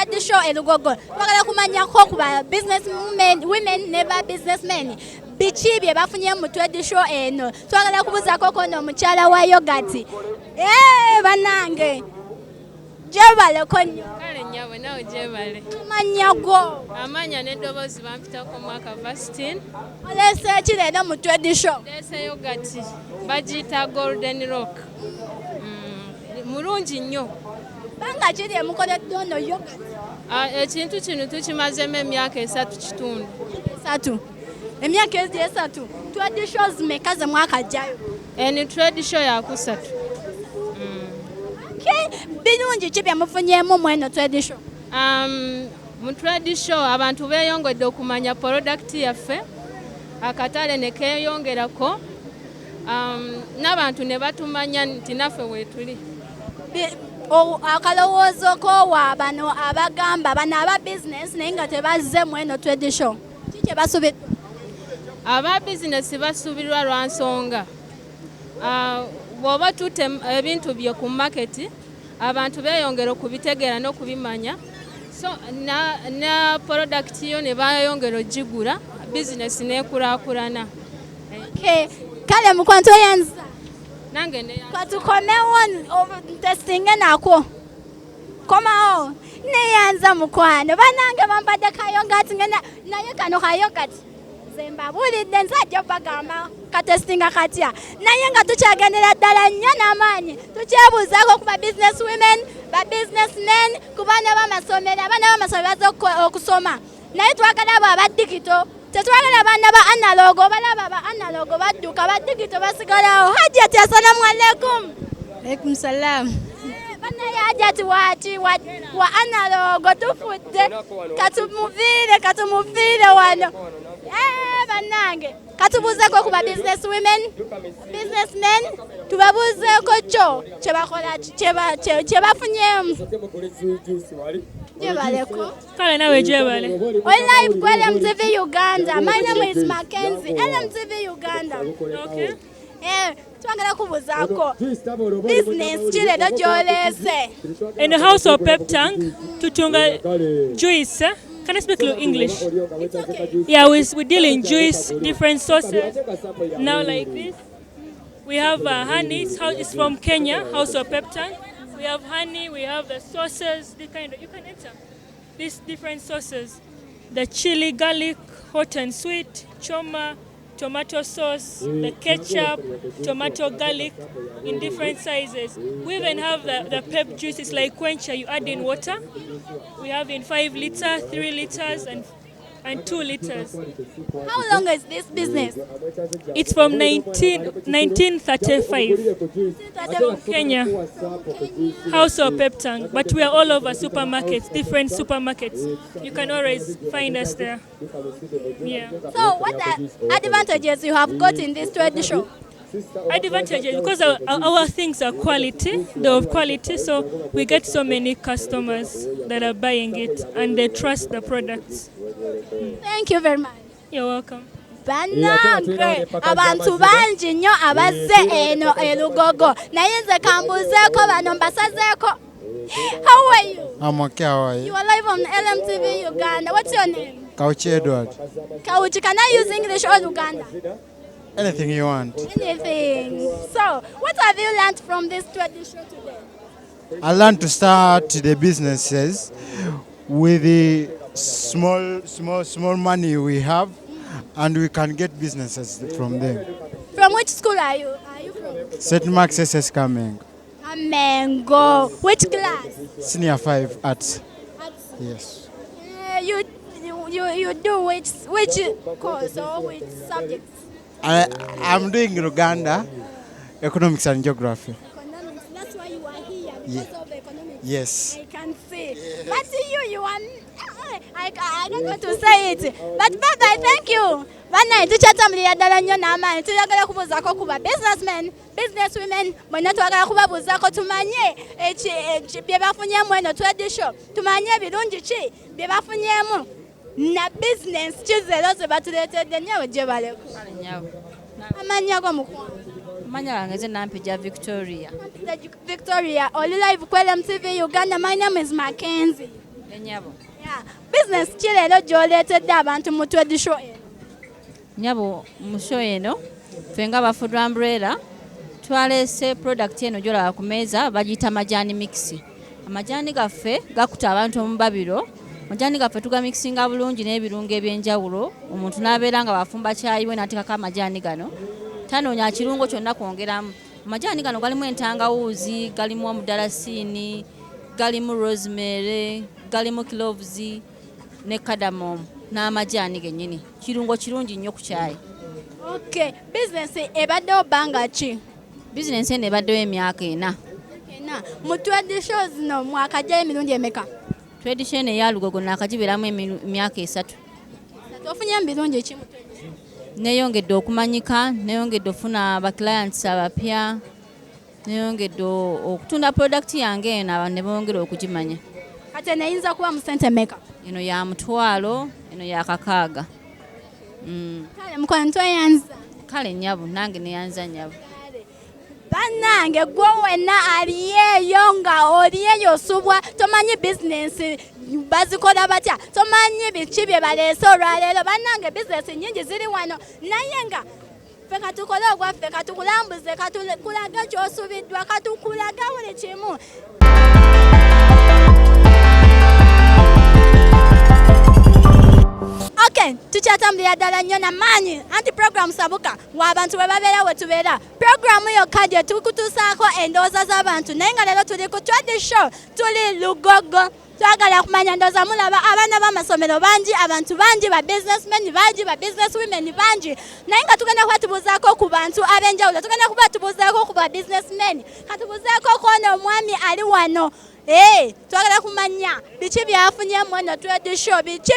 Trade show e Lugogo. Twagala kumanyako ku ba business women ne ba businessmen biki bye bafunye mu trade show eno. Twagala kubuuzaako kono omukyala wa yogurt. Ee, bannange, gyebaleko nnyo. Kale nnyabo, nawe gyebale. Amannya go? Amanya n'eddoboozi bampitako Mwaka Vastin. Oleese ki leero mu trade show? Ndeese yogurt, bagiyita Golden Rock. Mulungi nnyo. Banga kiri emukoledde ono yogurt? Ah, ekintu kino tukimazeemu emyaka 3 kitundu. 3, emyaka ezi 3. Trade shows meka ze mwakajjayo? Eno trade show yakusatu. Okay, birungi ki bye mufunyeemu mu eno trade show? Mu trade show abantu beeyongedde okumanya product yaffe, akatale ne keeyongerako, n'abantu ne batumanya nti naffe weetuli. Akalowoozo koowa bano abagamba bano aba business naye nga tebazze mu eno trade show, ki kye basubiddwa? Aba bizinesi basuubirwa lwa nsonga. Ah, bw'oba tutte ebintu bye ku market, abantu beeyongera okubitegeera n'okubimanya, so na product yo ne bayongera ogigula, bizinesi n'ekulaakulana. Okay, kale mukwano, tweyanza. Nange ne Katukomewo ntesinge nakwo komawo. Neyanza mukwano. Banange, bampadde kayoghurt ngenda naye. Kano kayoghurt nze mbabuulidde, nzajja bagamba katestinga katya. Naye nga tukyagendera ddala nnyo n'amaanyi, tukyebuuzaako ku ba business women, ba businessmen, ku baana b'amasomero. Abaana b'amasomero bazze okusoma, naye twagala abo aba digital, tetwagala abaana ba analog. Balaba ba analog badduka, ba digital basigalawo. Hajati, assalamu alaikum. Alaikum salam. Banaye, Hajati waki wa analog tufudde, katumuviire, katumuviire wano. Eh, bannange, katubuuzeeko ku ba business women, businessmen, tubabuuzeeko kyo kyebakola, kye bafunyemu. Gyebaleko. Kale, nawe gyebale. Oli live ku LMTV Uganda. My name is Mackenzie, LMTV Uganda. Okay. Eh, twagala kubuuzaako business ki leero gy'oleese? In the house of Pep Tank, tutunga juice. Eh? Can I speak a little English? Yeah, we deal in juice, different sauces. Now like this. We have honey, it's from Kenya, House of Pep Tank. We have honey, we have the sauces, the kind of, you can enter. These different sauces. The chili, garlic, hot and sweet, choma, tomato sauce, the ketchup, tomato garlic in different sizes. We even have the pep juice, it's like quencher, you add in water. We have in 5 liter, 3 liters, and 2 liters. How long is this business? It's from 1935. Kenya, House of Pep Tank. But we are all over supermarkets, different supermarkets. You can always find us there. Yeah. So what are advantages you have got in this trade show? Advantages, because our things are quality, they're of quality, so we get so many customers that are buying it and they trust the products. Thank you very much. You're welcome. Bannange, abantu bangi nnyo abazze eno e Lugogo, naye nze kambuuzeeko bano mbasazeeko. How are you? I'm okay. How are you? You are live on LMTV Uganda. What's your name? Kauchi Edward. Kauchi, can I use English or Luganda? Anything you want. Anything. So, what have you learned from this tradition today? I learned to start the businesses with the small, small, small money we have, and we can get businesses from them. From which school are you? Are you from? St. Mark's SS Kammengo. Amengo. Which class? Senior 5 Arts. Arts. Yes. You do which course or which subjects? I'm doing Luganda, Economics and Geography. Economics. That's why you are here, because of economics. Yes. I can see. But you are. I don't want to say it. But bye bye, thank you. Banaye, tukyatambulira ddala nnyo n'amaanyi. Tuyagala kubuuzaako ku ba businessmen, business women bonna. Twagala kubabuuzaako tumanye bye bafunyemu eno trade show, tumanye ebirungi ki bye bafunyemu na business ki zero ze batuleetedde. Nyawe, gye baleko. Nnyabo. Amannya go, mukwano? Amannya gange nze Nampija Victoria. Victoria, oli live ku LMTV Uganda. My name is Mackenzie. Ennyabo. Yeah. Business ki leero gy'oleetedde abantu mu trade show eno? Nnyabo, mu show eno ffe nga ba Food Umbrella twaleese product eno gy'olaba ku meeza, bagiyita majaani mix. Amajaani gaffe gakuta abantu omubabiro. Amajaani gaffe tugamixinga bulungi n'ebirungo ebyenjawulo, omuntu n'abeera nga bw'afumba kyayi we n'ateekako amajaani gano, tanoonya kirungo kyonna kwongeramu. Amajaani gano galimu entangawuuzi, galimu omudalasiini, galimu rosemary, galimu cloves ne cardamom n'amajaani gennyini. Kirungo kirungi nnyo ku kyayi. Okay, business ebaddewo bbanga ki? Bizinensi eno ebaddewo emyaka 4. 4. Mu trade show zino mwakajjayo emirundi emeka? Trade show eno eya Lugogo naakagibeeramu emyaka 3. Ofunye birungi ki mu trade show? Neeyongedde okumanyika, neeyongedde okufuna ba clients abapya, neeyongedde okutunda product yange eno abantu ne bongera okugimanya. Kati eno eyinza kuba mu ssente mmeka? Eno ya 500, eno ya 6. Kale mukwano, tweyanza. Kale nnyabo, nange neyanza nnyabo. Bannange, gwe wenna ali eyo nga oli eyo osubwa, tomanyi bizinensi bazikola batya, tomanyi biki bye baleese olwaleero. Bannange, bizinensi nnyingi ziri wano, naye nga ffe katukole ogwaffe, katukulambuze, katukulage ky'osubiddwa, katukulage buli kimu. Okay, tukyatambulira ddala nnyo namaanyi anti program sabuka w'abantu bwe babeera we tubeera, programu yokka gye tukutuusaako endowooza z'abantu. Naye nga leero tuli ku trade show, tuli Lugogo, twagala kumanya ndowooza. Mulaba abaana b'amasomero bangi, abantu bangi, ba businessmen bangi, ba business women bangi, naye nga tugenda kuba tubuuzaako ku bantu ab'enjawulo, tugenda kuba tubuuzaako ku ba businessmen. Katubuuzeeko kwona omwami ali wano. Ee, twagala kumanya biki byafunyemu eno trade show, biki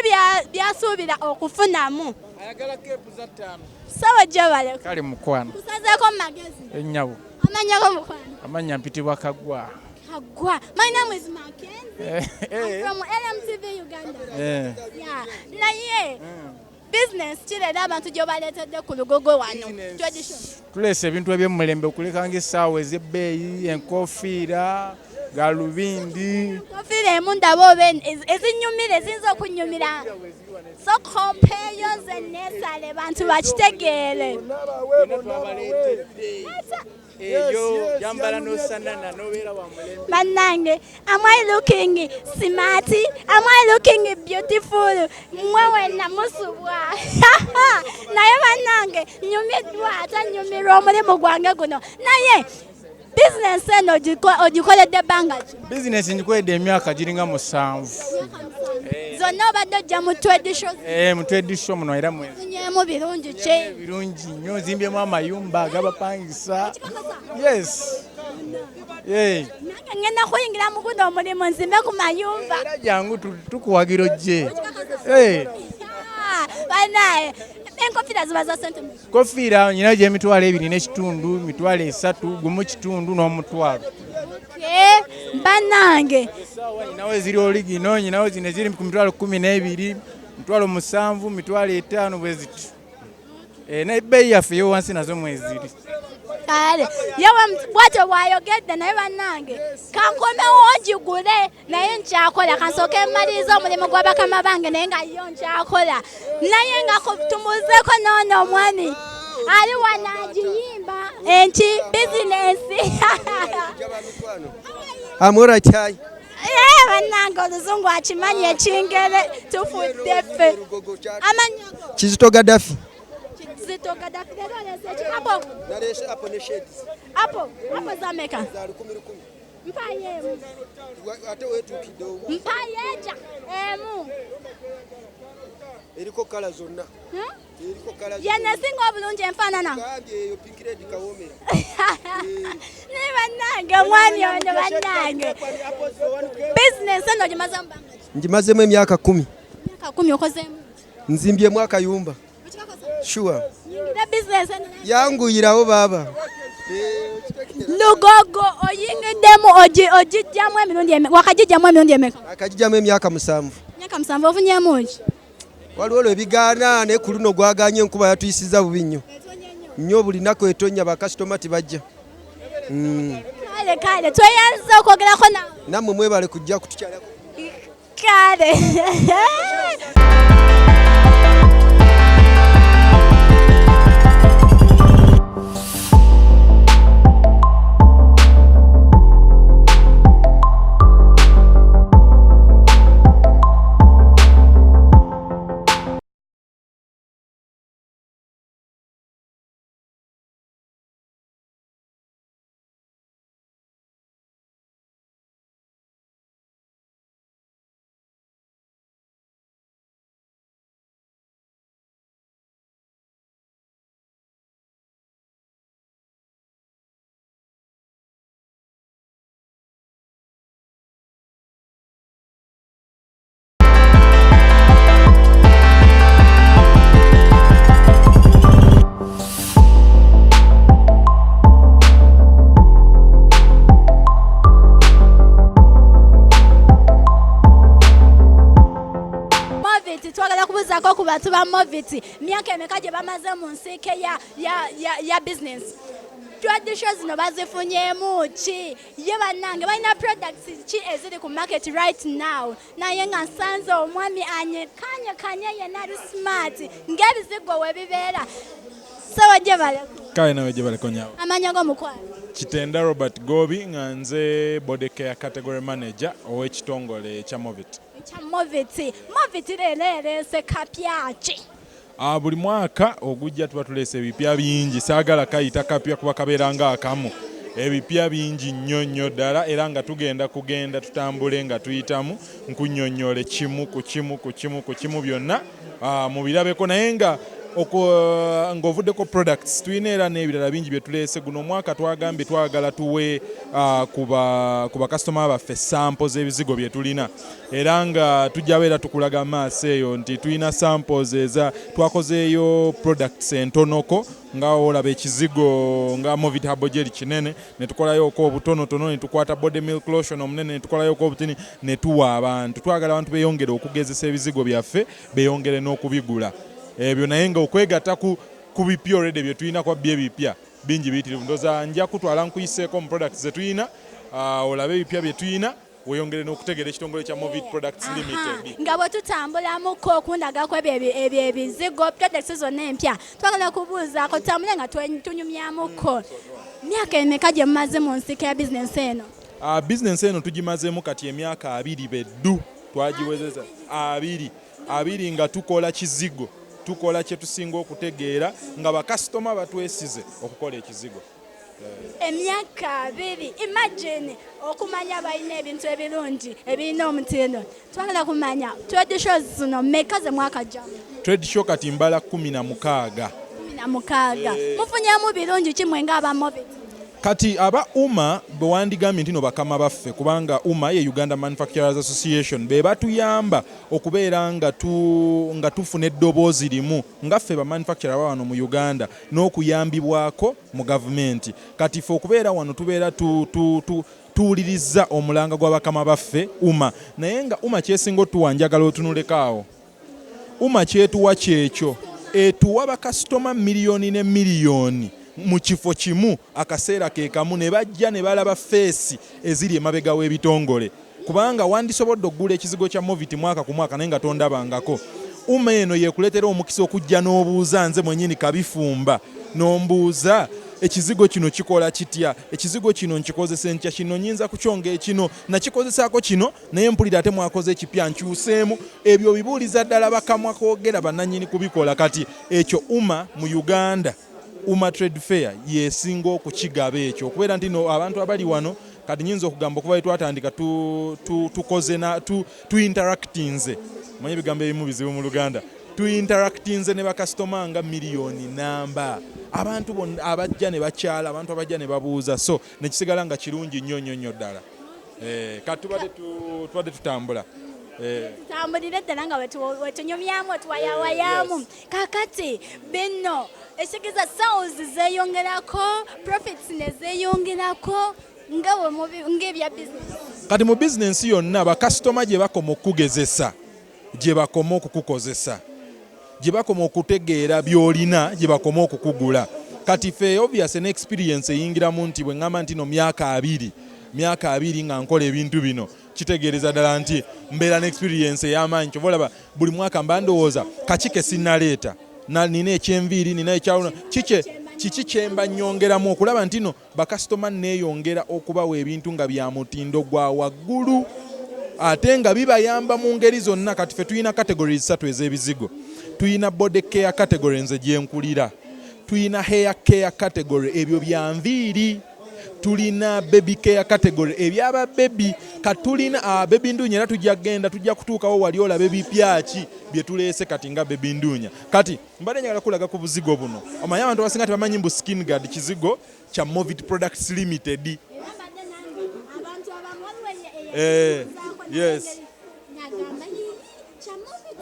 byasuubira okufunamu. Ayagala kepu za 5. Sawa gyebale. Kale mukwano. Kusazeeko mu magezi. Ennyabo. Amanyako mukwano? Amannya mpitibwa Kagwa. Kagwa. My name is Mackenzie. I'm from LMTV Uganda. Yeah. Naye business ki leero abantu gy'obaleetedde ku Lugogo wano? Trade show. Tuleese ebintu ebyomulembe okuleka ng'essaawa ez'ebbeeyi, enkofiira, galubindi. Enkofiira emu ndaba oba ezinyumira, eziyinza okunyumira. So kompeeyo nze neesale bantu bakitegeere. Eyo yambala n'osanana n'obeera wa mulembe. Bannange, am I looking smart? Am I looking beautiful? Mmwe wenna musubwa. Naye bannange, nyumiddwa ate nyumirwa omulimu gwange guno. Naye bizinensi eno ogikoledde bbanga ki? Bizinesi ngikoledde emyaka giringa 7. Zonna obadde ojja mu trade show? Mu trade show muno era mwezi. Ofunyeemu birungi ki? Birungi nnyo, nzimbyemu amayumba agabapangisa. Yes. Nange ngenda kuyingira mu guno omulimu nzimbe ku mayumba. Era jangu tukuwagira ojje. Banaye, enkofiira ziba za ssente mmeka? Kofiira nyina gy'emitwalo 2.5, 300,000, 1.5 n'omutwalo. Bannange. Nyinawo ziri oligino, nyinawo zino eziri ku 12,000, 7,000, 5,000 bwe zityo. N'ebbeeyi yaffe eyo wansi nazo mweziri. Kale, yewe bw'atyo bw'ayogedde. Naye bannange, kankomewo ngigule, naye nkyakola, kansooke mmalirize omulimu gwa bakama bange, naye nga yo nkyakola. Naye nga tumuzeeko n'ono omwami ali wano agiyimba enki bizinensi. I'm all right, hi. Bannange, oluzungu akimanyi ekingere, tufudde ffe. Amannya go? Kizito Gaddafi. Kizito Gaddafi, leero oleese ki? Apo? Naleese apple ne shades. Apo, apo za meka? Za 1000 1000. Mpayo emu. Ate weetuukidde obu. Mpayo eja emu. Eriko colour zonna. Eriko colour Ye nesinga obulungi enfaanana. Gambye eyo pink red kawoomera. Naye bannange, omwami ono, bannange. Bizinensi eno ogimaze mu bbanga ki? Ngimazemu emyaka 10. Emyaka 10, okozeemu ki? Nzimbyemu akayumba. Okikakosa? Sure. Yingira bizinensi eno. Yanguyirawo baaba. Lugogo oyingiddemu, ogijjamu emirundi emeka? Wakagijjamu emirundi emeka? Akagijjamu emyaka 7. Emyaka 7, ofunyemu ki? Waliwo olwo ebigaana, naye ku luno gwaganye, enkuba yatuyisiza bubi nnyo. Nnyo, buli nnaku etonnya, bakasitoma tebajja. Kale kale, tweyanziza okwogerako nawe. Nammwe mwebale kujja kutukyalako. Kale. Movit twagala kubuzaako ku bantu ba Movit myaka emeka gye bamaze mu nsiike ya, ya, ya, ya business tradition zino bazifunyeemu ki ye bannange balina products ki eziri ku market right now naye nga nsanze omwami anyekanyekanye yenna ali smart ng'ebizigo we bibeera sewo gye baleko. Kale nawe gye baleko nyawo. Amanya g'omukwano? Kitenda Robert Gobi nga nze body care category manager ow'ekitongole ekya Movit. Ekya Movit. Movit leero ereese kapya ki? Buli mwaka ogujja tuba tuleese ebipya bingi, saagala kayita kapya kuba kabeera nga akamu. Ebipya bingi nnyo nnyo ddala era nga tugenda kugenda tutambule nga tuyitamu nkunnyonnyole kimu ku kimu ku kimu ku kimu byonna mubirabeko naye nga ng'ovuddeko products tulina era n'ebirala bingi bye tuleese. Guno omwaka twagambye twagala tuwe ku bakasitoma baffe sample z'ebizigo bye tulina era nga tujja beera tukulaga maaso eyo nti tulina samples eza twakozeeyo products entonoko nga olaba ekizigo nga Movit Herbal Jelly kinene ne tukolayoko obutonotono ne tukwata body milk lotion omunene ne tukolayoko obutini ne tuwa abantu. Twagala abantu beeyongere okugezesa ebizigo byaffe, beeyongere n'okubigula ebyo naye nga okwegatta ku bipya already bye tulina kuba byo ebipya bingi biyitirivu. Ndowooza nja kutwala nkuyiseeko mu products ze tulina, olabe ebipya bye tulina weeyongere n'okutegeera ekitongole kya Movit Products Limited. Nga bwe tutambulamuko okundagako ebyo ebizigo products zonna empya twagala kubuuzaako tutambule nga tunyumyamuko. Myaka emeka gye mumaze mu nsiike ya bizinensi eno? Bizinensi eno tugimazeemu kati emyaka 20 beddu twagiwezeza 20 nga tukola kizigo, tukola kye tusinga okutegeera nga bakasitoma batwesize okukola ekizigo. Emyaka 20, imagine okumanya balina ebintu ebirungi ebirina omutindo. Twagala kumanya trade shows zino mmeka ze mwakajjamu? Trade show kati mbala 16. 16. Mufunyemu birungi ki mwe ng'aba Movit? Kati aba UMA bwe wandigambye nti no bakama baffe kubanga UMA ye Uganda Manufacturers Association be batuyamba okubeera nga tufuna eddoboozi limu nga ffe ba manufacturer aba wano mu Uganda n'okuyambibwako mu gavumenti. Kati ffe okubeera wano tubeera tuwuliriza omulanga gwa bakama baffe UMA naye nga UMA kyesinga otuwa njagala otunuleko awo. UMA kyetuwa kyekyo etuwa bakasitoma miliyoni ne miliyoni mu kifo kimu akaseera ke kamu ne bajja ne balaba feesi eziri emabega w'ebitongole kubanga wandisobodde okugula ekizigo kya Movit mwaka ku mwaka naye nga tondabangako. UMA eno yekuleetera omukisa okujja n'obuuza nze mwennyini kabifumba n'ombuuza ekizigo kino kikola kitya, ekizigo kino nkikozesa ntya, kino nnyinza kukyonga ekino nakikozesaako kino naye mpulira ate mwakoze ekipya nkyuseemu. Ebyo bibuuliza ddala bakamwa koogera bannannyini kubikola. Kati ekyo UMA mu Uganda, UMA Trade Fair yesinga okukigaba ekyo okubeera nti no abantu abali wano kati nyinza okugamba okuva twatandika tukoze na tu interactinze, manye ebigambo ebimu bizibu mu Luganda, tu interactinze ne bakasitoma nga miliyoni namba, abantu bonna abajja ne bakyala, abantu abajja ne babuuza, so ne kisigala nga kirungi nnyo nnyo nnyo ddala. Kati tubadde tutambula. Tutambulire ddala nga wetunyumyamu wetuwayawayamu. Kakati bino ekitegeeza sales zeeyongerako, profits ne zeeyongerako nga ng'ebya business. Kati mu bizinensi yonna bakasitoma gye bakoma okukugezesa, gye bakoma okukukozesa, gye bakoma okutegeera by'olina, gye bakoma okukugula. Kati ffe obvious ne experience eyingiramu nti bwe ŋŋamba nti no myaka 20 nga nkola ebintu bino. Kitegeereza ddala nti mbeera ne experience ey'amaanyi. Kyova olaba buli mwaka mba ndowooza kaki ke sinnaleeta. Nina ekyenviiri, nina ekyawuno, kiki kiki kyemba nnyongeramu okulaba nti no bakasitoma nneeyongera okubawa ebintu nga bya mutindo gwa waggulu ate nga bibayamba mu ngeri zonna. Kati ffe tulina categories ssatu ez'ebizigo. Tulina body care category, nze gye nkulira. Tulina hair care category, ebyo bya nviiri. Tulina baby care category, ebyaba baby. Kati tulina baby ndunya, era tujja kugenda, tujja kutuukawo wali olabe bipya ki bye tuleese kati nga baby ndunya. Kati mbadde njagala kulaga ku buzigo buno. Omanyi abantu abasinga tebamanyi mbu Skin Guard kizigo kya Movit Products Limited. Era mbadde nange abantu abamu waliwo Yes. Nagamba kya Movit,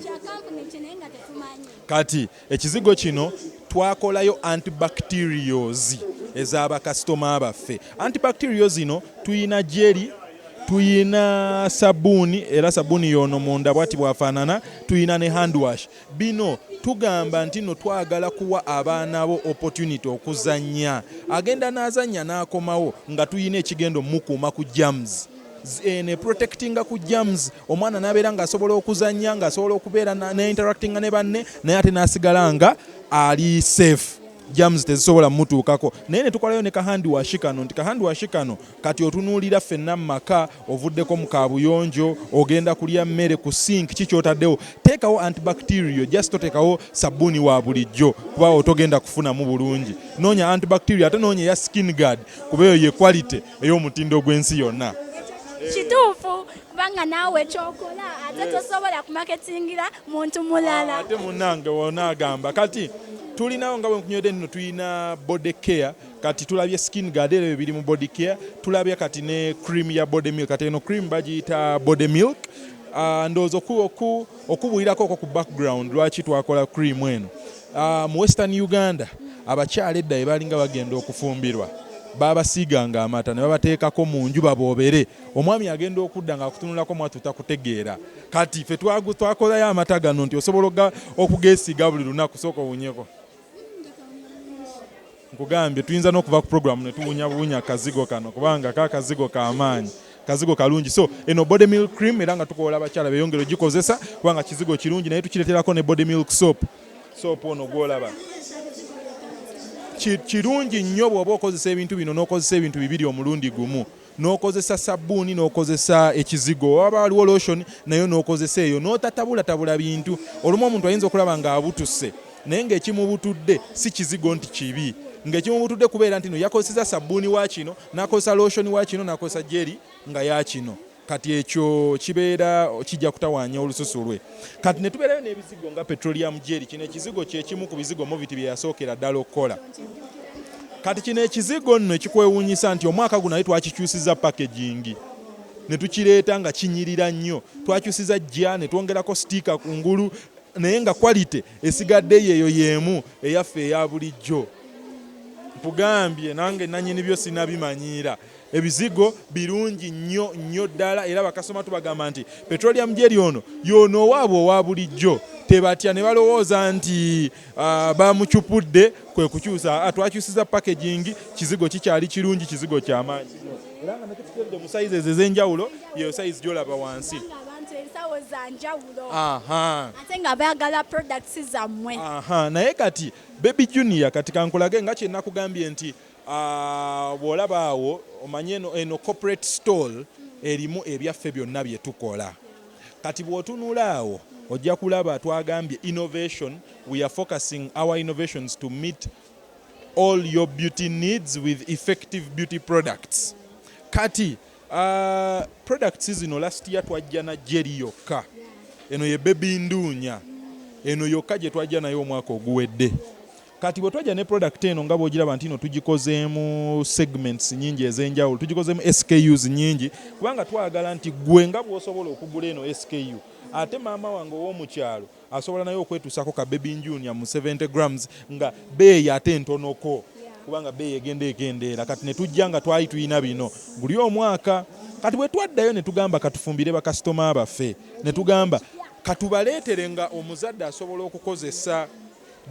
kya kampuni ki, naye nga tetumanyi. Kati ekizigo kino twakolayo antibacterials ez'abakasitoma baffe. Antibacterials zino tuyina jelly, tuyina sabuuni, era sabuuni yono munda bwati bwafaanana, tuyina ne handwash. Bino tugamba nti no twagala kuwa abaana bo opportunity okuzannya. Agenda n'azannya n'akomawo nga tuyina ekigenda omukuuma ku germs, eno protectinga ku germs. Omwana n'abeera ng'asobola okuzannya, ng'asobola okubeera ne interactinga ne banne, naye ate n'asigala nga ali safe, germs tezisobola mutuukako. Naye ne tukolayo ne kahand wash kano, nti kahand wash kano kati otunuulira ffenna mu maka, ovuddeko mu kabuyonjo, ogenda kulya mmere, ku sink ki kyotaddewo, teekawo antibacterial. Just toteekawo sabbuuni wa bulijjo kuba otogenda kufunamu bulungi. Noonya antibacterial, ate noonya eya Skin Guard, kuba eyo ye quality ey'omutindo gw'ensi yonna. Kituufu, kubanga naawe kyokola ate tosobola kumaketingira muntu mulala. Ate munnange wonaagamba kati tulinawo nga bwenkunywedde nno, tulina body care. Kati tulabye Skin Guard, era ebyo biri mu body care. Tulabye kati ne cream ya body milk. Kati eno cream bagiyita body milk. Ndowooza okubuulirako okwo ku background lwaki twakola cream eno. Mu Western Uganda abakyala edda bwe balinga bagenda okufumbirwa, babasiiganga amata ne babateekako mu nju baboobere. Omwami agenda okudda ng'akutunulako, mwatu takutegeera. Kati ffe twakolayo amata gano nti osobola okugeesiiga buli lunaku. Sooka owunyeko. Nkugambye tuyinza n'okuva ku program ne tuwunya buwunya kazigo kano, kubanga kaakazigo k'amaanyi, kazigo kalungi. So eno body milk cream, era nga tukola abakyala beeyongere ogikozesa kubanga kizigo kirungi. Naye tukireeterako ne body milk soap. Soap ono gw'olaba kirungi nnyo bw'oba okozesa ebintu bino, n'okozesa ebintu bibiri omulundi gumu, n'okozesa sabbuuni n'okozesa ekizigo, waba waliwo lotion nayo n'okozesa eyo, n'otatabulatabula bintu. Olumu omuntu ayinza okulaba ng'abutuse, naye ng'ekimubutudde si kizigo nti kibi, ng'ekimubutudde kubeera nti no yakozesa sabbuuni wa kino, n'akozesa lotion wa kino, n'akozesa jelly nga ya kino. Kati ekyo kibeera kijja kutawaanya olususu lwe. Kati ne tubeerayo n'ebizigo nga petroleum jelly. Kino ekizigo kyekimu ku bizigo Movit bye yasookera ddala okukola. Kati kino ekizigo nno ekikwewuunyisa nti omwaka guno naye twakikyusiza packaging ne tukireeta nga kinyirira nnyo. Twakyusiza jja ne twongerako sticker ku ngulu, naye nga quality esigadde yeeyo y'emu eyaffe eya bulijjo. Nkugambye nange nannyini byo sinabimanyiira. Ebizigo birungi nnyo nnyo ddala, era bakasoma tubagamba nti petroleum jelly ono yono owaabwe owa bulijjo. Tebatya ne balowooza nti bamucupudde kwe kukyusa. Twakyusiza packaging, kizigo kikyali kirungi, kizigo kyamaanyi nnyo, era nga nakyo tukiredde mu sizes ez'enjawulo. Yeyo size gy'olaba wansi. Abantu ensawo za njawulo ate nga baagala products zammwe. Aha, naye kati Baby Junior, kati kankulage nga kye nakugambye nti bw'olaba awo omanye eno corporate stall erimu ebyaffe byonna bye tukola. Kati bw'otunula awo ojja kulaba twagambye innovation. We are focusing our innovations to meet all your beauty needs with effective beauty products. Kati products zino last year twajja na jelly yokka. Eno ye Baby Nduunya, eno yokka gye twajja nayo omwaka oguwedde. Kati bwe twajja ne product eno nga bw'ogiraba nti no tugikozeemu segments nyingi ez'enjawulo, tugikozeemu SKUs nyingi, kubanga twagala nti gwe nga bw'osobola okugula eno SKU, ate maama wange ow'omukyalo asobola naye okwetuusako ka Baby Junior mu 70 grams nga beeyi ate ntonoko, kubanga beeyi egenda ekendeera. Kati ne tujja nga twali tulina bino buli omwaka. Kati bwe twaddayo ne tugamba katufumbire bakasitoma baffe, ne tugamba katubaleetere nga omuzadde asobola okukozesa.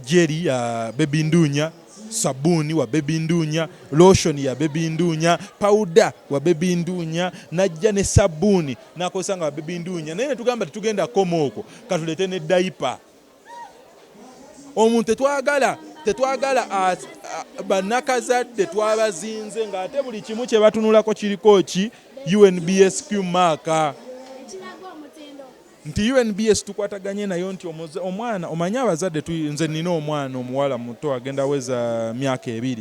Jelly ya Baby Nduunya, sabbuuni wa Baby Nduunya, lotion ya Baby Nduunya, powder wa Baby Nduunya, najja ne sabbuuni n'akozesa nga wa Baby Nduunya. Naye ne tugamba tetugenda kukoma okwo, katuleete ne diaper. Omuntu tetwagala tetwagala bannakazadde twabazinze ng'ate buli kimu kye batunulako kiriko ki UNBSQ mark. Nti UNBS tukwataganye nayo nti omwana omanye abazadde, nze nina omwana omuwala muto agenda weza myaka 2.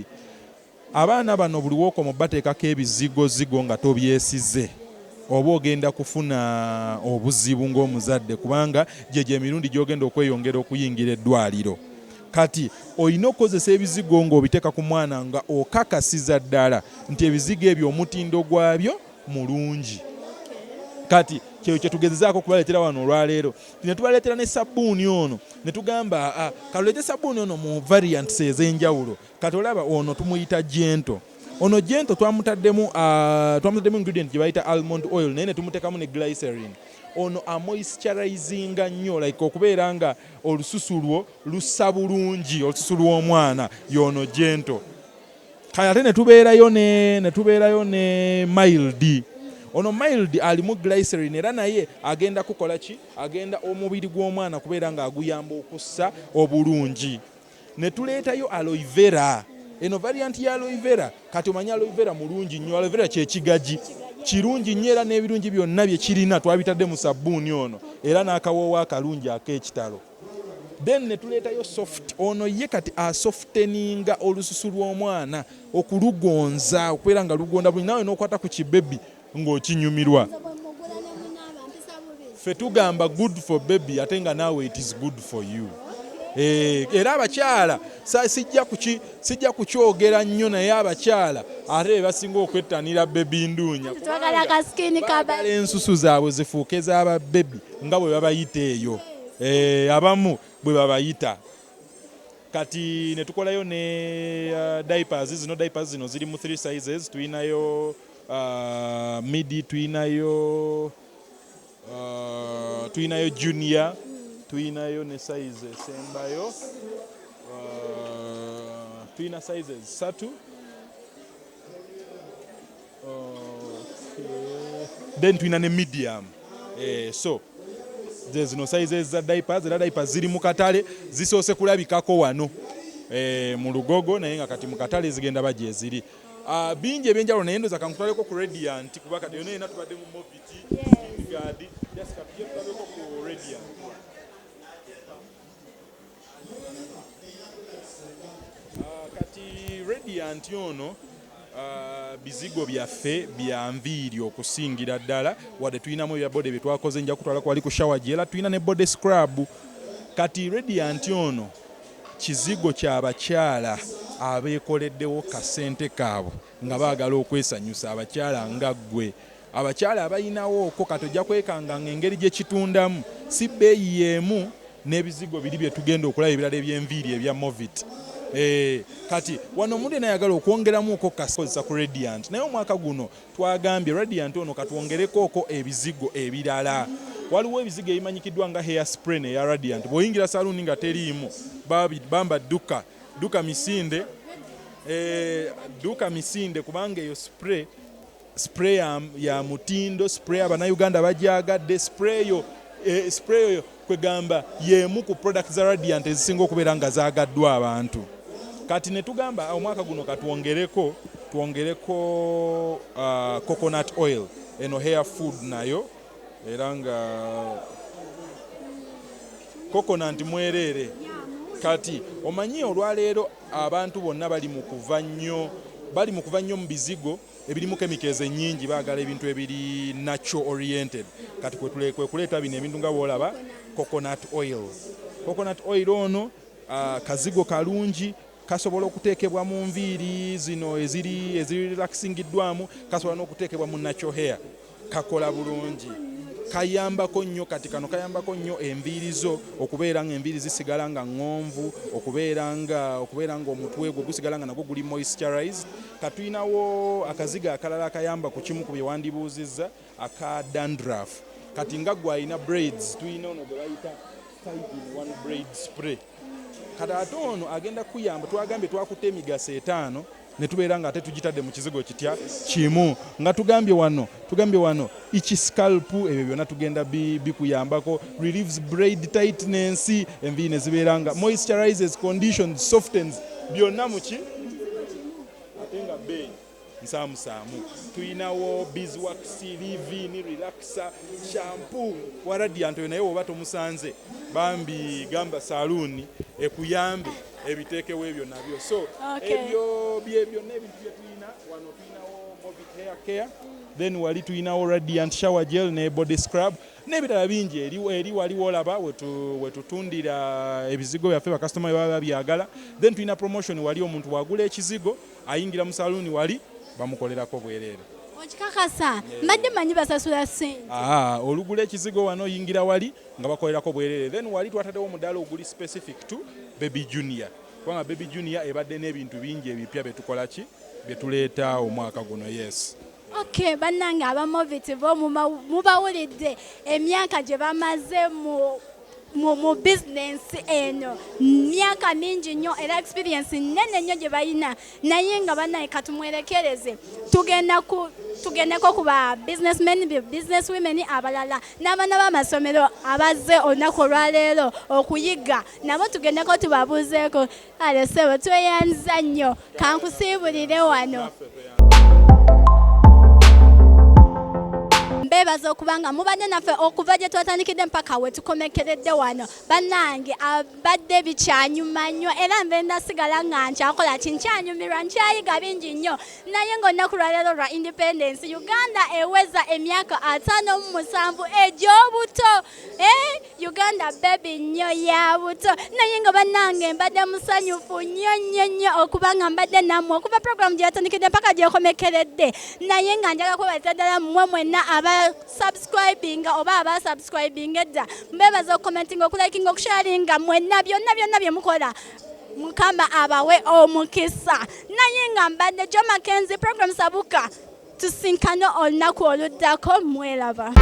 Abaana bano buli w'okoma bateekako ebizigozigo nga tobyesize, oba ogenda kufuna obuzibu ng'omuzadde, kubanga gyegyo emirundi gy'ogenda okweyongera okuyingira eddwaliro. Kati olina okukozesa ebizigo ng'obiteeka ku mwana nga okakasiza ddala nti ebizigo ebyo omutindo gwabyo mulungi. Kati kyeyo kyetugezezaako okubaleetera wano olwaleero, ne tubaleetera ne sabbuuni ono, ne tugamba katuleete sabbuuni ono mu variants ez'enjawulo. Kati olaba ono tumuyita Gentle. Ono Gentle twamutaddemu ingredient gye bayita almond oil, naye ne tumuteekamu ne glycerin. Ono amoisturizinga nnyo, like okubeera nga olususu lwo lussa bulungi, olususu lw'omwana y'ono Gentle. Kale ate ne tubeerayo ne Mild. Ono Mild alimu glycerin era naye agenda kukola ki? Agenda omubiri gw'omwana kubeera ng'aguyamba okussa obulungi. Ne tuleetayo aloe vera. Eno variant ya aloe vera. Kati omanyi aloe vera mulungi nnyo. Aloe vera kyekigaji kirungi nnyo era n'ebirungi byonna bye kirina twabitadde mu sabbuuni ono, era n'akawoowo akalungi ak'ekitalo. Then ne tuleetayo Soft. Ono ye kati asofteninga olususu lw'omwana okulugonza, okubeera nga lugonda bulungi, naawe n'okwata ku kibebi ng'okinyumirwa. Ffe tugamba good for baby, ate nga naawe it is good for you. Era abakyala sijja kukyogera nnyo, naye abakyala ate be basinga okwettanira Baby Nduunya. Baagala ensusu zaabwe zifuuke z'ababebi nga bwe babayita eyo, abamu bwe babayita. Kati ne tukolayo ne diapers. Zino diapers zino ziri mu 3 sizes. Tuyinayo midi, tuyinayo junior, tuyinayo ne size esembayo. Tuyina sizes 3. Then tuyina ne medium. So zino sizes za diapers, era diapers ziri mu katale, zisoose kulabikako wano mu Lugogo, naye nga kati mu katale zigenda bajja eziri. Bingi ebyenjawulo, naye ndoza kankutwaleko ku Radiant, kuba kati yonna yena tubadde mu Movit, Guard, just katujje tulabeko ku Radiant. Kati Radiant ono bizigo byaffe bya nviiri okusingira ddala, wadde tulinamu ebya body bye twakoze, nja kutwala kwali ku shower gel, tulina ne body scrub. Kati Radiant ono kizigo ky'abakyala abeekoleddewo kasente kaabwe nga baagala okwesanyusa, abakyala nga ggwe, abakyala abalinawo okwo. Kati ojja kwekanga ng'engeri gye kitundamu si bbeeyi y'emu n'ebizigo biri bye tugenda okulaba ebirala eby'enviiri ebya Movit. Kati wano omuntu yenna ayagala okwongeramu okwo kakozesa ku Radiant, naye omwaka guno twagambye Radiant ono katwongereko okwo ebizigo ebirala. Waliwo ebizigo ebimanyikiddwa nga hair spray neya Radiant. Bw'oyingira saluuni nga teriimu, bamba dduka dduka misinde, dduka misinde, kubanga eyo spray ya mutindo, spray abannayuganda bagyagadde. Spray eyo kwegamba y'emu ku product za Radiant ezisinga okubeera nga zaagaddwa abantu. Kati ne tugamba omwaka guno katwongereko twongereko coconut oil, eno hair food nayo era nga coconut mwereere. Kati omanyi olwaleero abantu bonna bali mu kuva nnyo mu bizigo ebirimu chemicals ennyingi, baagala ebintu ebiri natural oriented. Kati kwe kuleeta bino ebintu nga bw'olaba coconut oil. Coconut oil ono kazigo kalungi, kasobola okuteekebwa mu nviiri zino eziri relaxingiddwamu, kasobola n'okuteekebwa mu natural hair, kakola bulungi, kayambako nnyo. Kati kano kayambako nnyo enviiri zo okubeera nga enviiri zisigala nga ŋŋonvu, okubeera nga omutwe gwo gusigala nga nagwo guli moisturized. Katulinawo akazigo akalala akayamba ku kimu ku bye wandibuuzizza, aka dandruff. Kati nga gwe alina braids, tulina ono gwe bayita 5 in 1 braid spray. Kati ate ono agenda kuyamba, twagambye twakutte emigaso 5 ne tubeera nga ate tugitadde mu kizigo kitya kimu, nga tugambye wano itchy scalp, ebyo byonna tugenda bikuyambako, relieves braid tightness, enviiri ne zibeera nga moisturizes, conditions, softens, byonna muki ate nga bbeeyi nsaamusaamu. Tuyinawo beeswax, leave-in, relaxer, shampoo wa Radiant, oyo naye woba tomusanze bambi gamba saluuni ekuyambe ebiteekewo ebyo nabyo. So ebyo bye byonna ebintu bye tuyina wano. Tuyinawo Movit hair care, then wali tuyinawo Radiant shower gel ne body scrub n'ebirala bingi. Eri waliwo olaba wetutundira ebizigo byaffe, bakasitoma bwe baba babyagala. Then tulina promotion wali, omuntu wagula ekizigo ayingira mu saluuni wali bamukolerako bwereere. Okikakasa? Mbadde manyi basasula ssente. Aha, olugula ekizigo wano oyingira wali nga bakolerako bwereere. Then wali twataddewo omudaala oguli specific to Baby Junior, kubanga Baby Junior ebadde n'ebintu bingi ebipya byetukola ki byetuleeta omwaka guno. Yes. Okay, bannange aba Movit bo mubawulidde emyaka gye bamaze mu bizinensi eno, myaka mingi nnyo era experience nnene nnyo gye balina. Naye nga bannaye katumwerekereze, tugendeko ku ba businessmen, business women abalala n'abaana b'amasomero abazze olunaku olwaleero okuyiga, nabo tugendeko tubabuuzeeko. Ale ssebo, tweyanza nnyo, kankusiibulire wano. Mbeebaza okuba nga mubadde naffe okuva gye twatandikidde mpaka we tukomekeredde wano. Bannange abadde bikyanyuma nnyo, era nve ndasigala nga nkyakola ki, nkyanyumirwa, nkyayiga bingi nnyo. Naye ng'olunaku lwaleero lwa independence, Uganda eweza emyaka 57 egy'obuto. Uganda baby nnyo ya buto. Naye nga bannange mbadde musanyufu nnyo nnyo nnyo okuba nga mbadde nammwe okuva program gye yatandikidde mpaka gyekomekeredde. Naye nga njagala kwebaza ddala mmwe mwenna aba subscribinga oba aba subscribinga edda, mbebaza okucommentinga, okulikinga, okusharinga, mwenna byonna byonna bye mukola, Mukama abawe omukisa. Naye nga mbadde Jo Mackenzie, program Sabuka, tusinkane olunaku oluddako. Mweraba.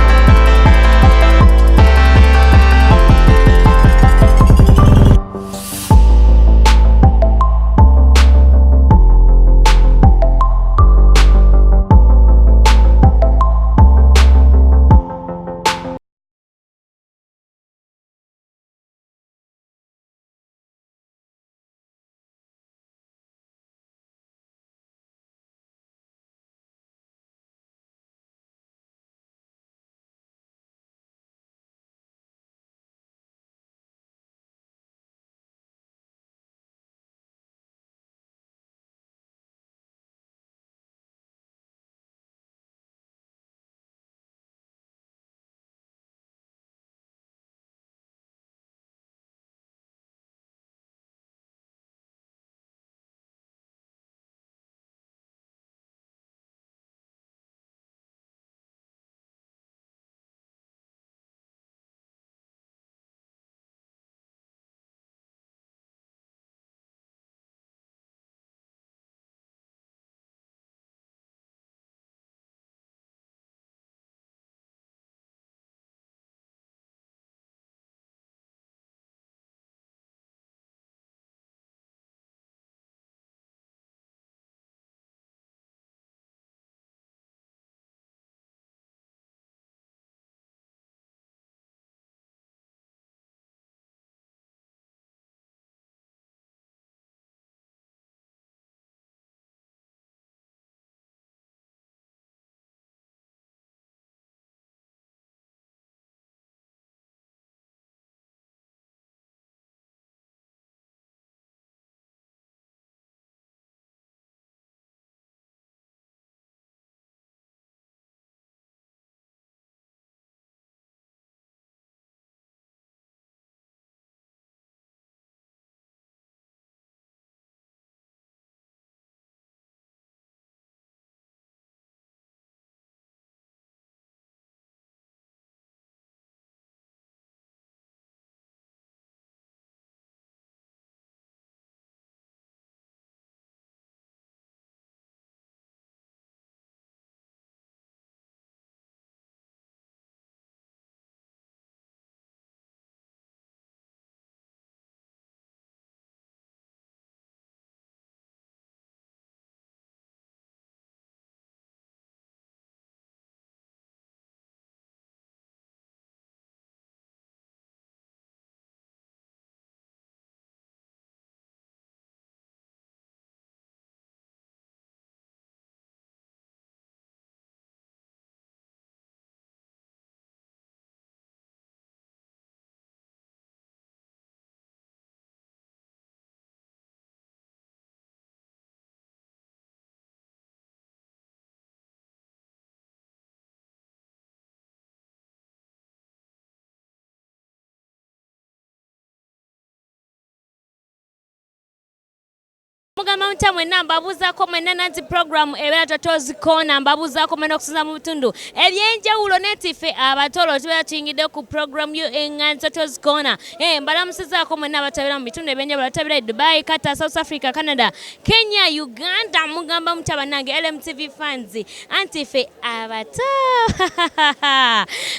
Mugamba mutya mwenna? Mbabuuzaako mwenna nanti program ebeera Toto's Corner. Mbabuuzaako mwenna okusinza mu bitundu ebyenjawulo neti ffe abatolo tubeera tuyingidde ku program yo eŋŋanzi Toto's Corner. Mbalamusizaako mwenna abatabira mu bitundu ebyenjawulo, abatabira e Dubai, Qatar, South Africa, Canada, Kenya, Uganda. Mugamba mutya bannange LMTV fans? Anti ffe abato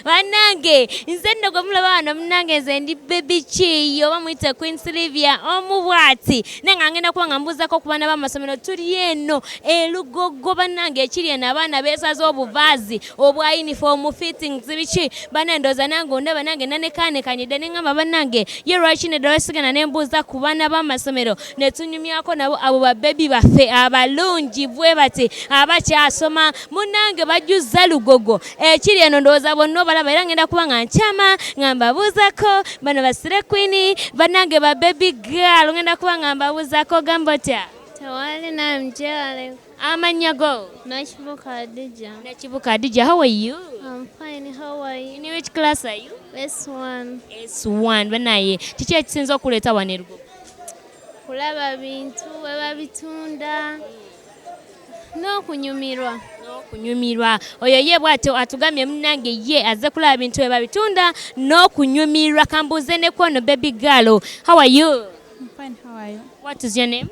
bannange, nze nno gwe mulaba wano munnange, nze ndi Baby Chi oba muyite Queen Sylvia omu bw'ati, naye nga ngenda kuba nga mbuuzako ku baana b'amasomero. Tuli eno elugogo bannange, ekiri eno abaana beesaze obuvaazi obwa uniform fittings biki. Bannange, ndowooza nange ondaba nange nanekaanekanyidde ne ŋŋamba bannange ye lwaki nedda lwasigana ne mbuuza ku baana b'amasomero ne tunyumyako nabo, abo babebi baffe abalungi bwe bati abakyasoma. Munnange, bajjuzza Lugogo ekiri eno, ndowooza bonna obalaba, era ngenda kuba nga nkyama nga mbabuuzako bano basire queen. Bannange, ba baby girl, ngenda kuba nga mbabuuzako. Gamba otya? Tewali namjale. Amannya go? Nakibuka Adija. Nakibuka Adija, how are you? I'm fine. How are you? In which class are you? S1. S1. Banaye, kiki ekisinza okuleeta wano erugogo? Kulaba bintu we babitunda n'okunyumirwa. N'okunyumirwa. Oyo ye bw'atyo atugambye munnange ye azze kulaba bintu bwe babitunda n'okunyumirwa. Kambuuze ne kwono baby girl. How are you? I'm fine, how are you? What is your name?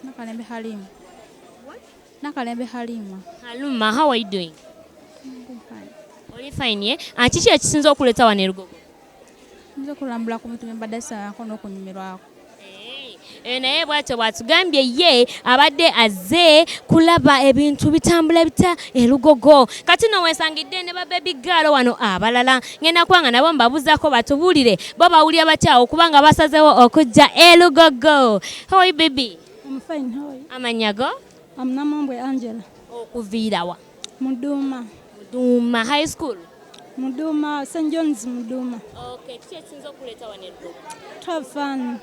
Nakalembe Halima. Nakalembe Halima. Haluma, how are you doing? I'm fine. Oli fine ye? Ah, kiki ekisinza okuleeta wano erugogo? Nze kulambula ku bintu bye mbadde saako n'okunyumirwako. Naye bw'atyo bw'atugambye ye abadde azze kulaba ebintu bitambula bitya elugogo. Kati no wesangidde ne ba baby girl wano abalala, ngenda kuba nga nabo mbabuzaako batubuulire bo bawulira batya okuba nga basazeewo okujja elugogo. How are you, baby? I'm fine, how are you? Amannya go? I'm Namambwe Angela. Okuviira wa? Muduma. Muduma High School? Muduma, St. John's Muduma. Okay, kiki ekisinza okuleeta wano elugogo? To have fun.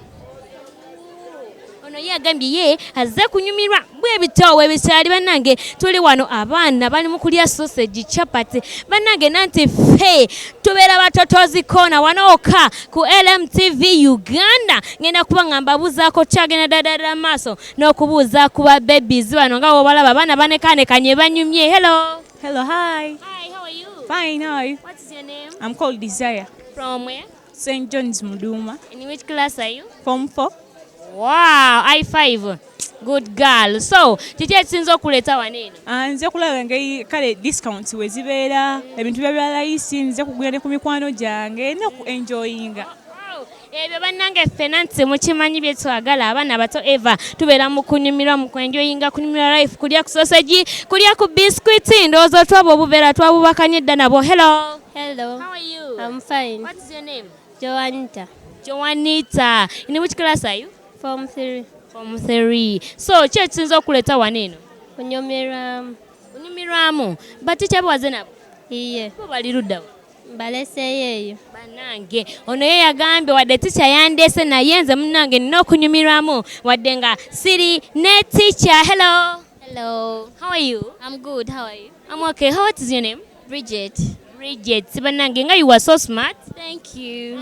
Ono ye agambye ye azze kunyumirwa bwe bitoowa ebikyali. Bannange, tuli wano abaana bali mu kulya sausage, chapati. Bannange, nanti ffe tubeera ba Toto's Corner wano oka ku LMTV Uganda. Ngenda kuba nga mbabuuzaako, kyagenda ddala maaso n'okubuuza ku ba babies bano nga wobalaba abaana banekanekanye banyumye. Hello. Hello, hi. Hi, how are you? Fine, how are you? What is your name? I'm called Desire. From where? St. John's Muduma. In which class are you? Form 4. Wow, I5. Good girl. So, kiki ekisinza okuleeta wano eno? Ah, nze kulaba engeri kale discounts we zibeera, ebintu bya bya layisi, nze kugula ne ku mikwano gyange n'oku enjoyinga. Ebyo bannange ffena nti mukimanyi bye twagala abaana bato eva tubeera mu kunyumirwa, mu kwenjoyinga, kunyumirwa life, kulya ku sausage, kulya ku biscuit. Ndowooza twaba obuveera twabubakanye dda nabo. Hello. Hello. How are you? I'm fine. What is your name? Joanita. Joanita. In which class are you? Form 3. Form 3. So, ki ekisinza okuleeta wano eno? Kunyumirwamu. Kunyumirwamu. Batikya bawaze nabo? Iye. Bo bali ludda wa? Mbaleseeyo eyo. Bannange, ono ye yagambye wadde ticca yandeese naye nze munnange nina okunyumirwamu wadde nga siri ne ticca. Hello. Hello. How are you? I'm good. How are you? I'm okay. How, what is your name? Bridget. Bridget. Bannange, nga you are so smart. Thank you.